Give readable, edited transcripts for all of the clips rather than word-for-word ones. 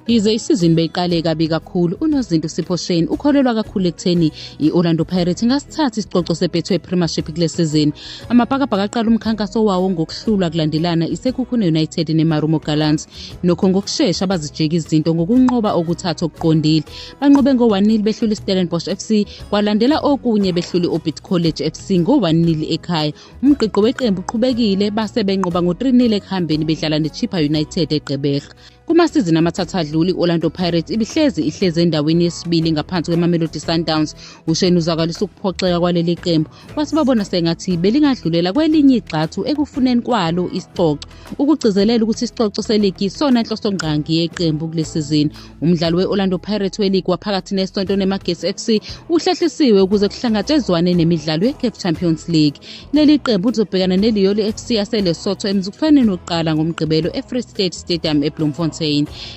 Yize isizini beyiqale kabi kakhulu, unozinti uSipho Shane ukholelwa kakhulu ekutheni i-Orlando Pirates ingasithatha isicoco seBetway Premiership kule sizini. Amabhakabhaka aqala umkhankaso wawo ngokuhlulwa kulandelana iSekhukhune United neMarumo Gallants. Nokho ngokushesha bazijika izinto ngokunqoba okuthathu okuqondile. Banqobe ngo-1-0 behlula iStellenbosch FC, kwalandela okunye behlula i-Orbit College FC ngo-1-0 ekhaya. Umgqigqo weqembu uqhubekile base benqoba ngo-3-0 ekuhambeni bedlala neChippa United eGqeberha. Kumasizini amathathu adlule i-Orlando Pirates ibihlezi ihlezi endaweni yesibili ngaphansi kweMamelodi Sundowns. UShane uzwakalisa ukuphoxeka kwaleli qembu wathi babona sengathi belingadlulela kwelinye igxathu ekufuneni kwalo isicoco. Ukugcizelela ukuthi isicoco seligi isona nhlosongqangi yeqembu kule sizini. Umdlalo we-Orlando Pirates weligi waphakathi nesonto neMagesi FC uhlehlisiwe ukuze kuhlangatshezwane nemidlalo yeCAF Champions League. Leli qembu lizobhekana neLioli FC yaseLesotho emzuliswaneni wokuqala ngoMgqibelo eFree State Stadium eBloemfontein.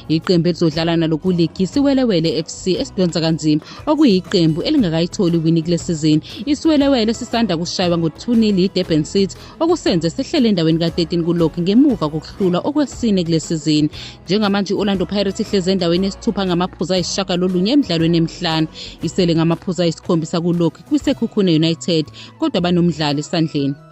Iqembu elizodlala nalo kuligi iSiwelewele FC esidonsa kanzima okuyiqembu elingakayitholi wini kule sizini. ISiwelewele sisanda kushaywa ngo-2-0 yiDurban City okusenze sehlele endaweni ka-13 kulog ngemuva kokuhlulwa okwesine kule sizini. Njengamanje i-Orlando Pirates ihlezi endaweni yesithupha ngamaphuzu ayisishagalolunye emidlalweni emihlanu. Isele ngamaphuzu ayisikhombisa kulog kwiSekhukhune United kodwa banomdlalo esandleni.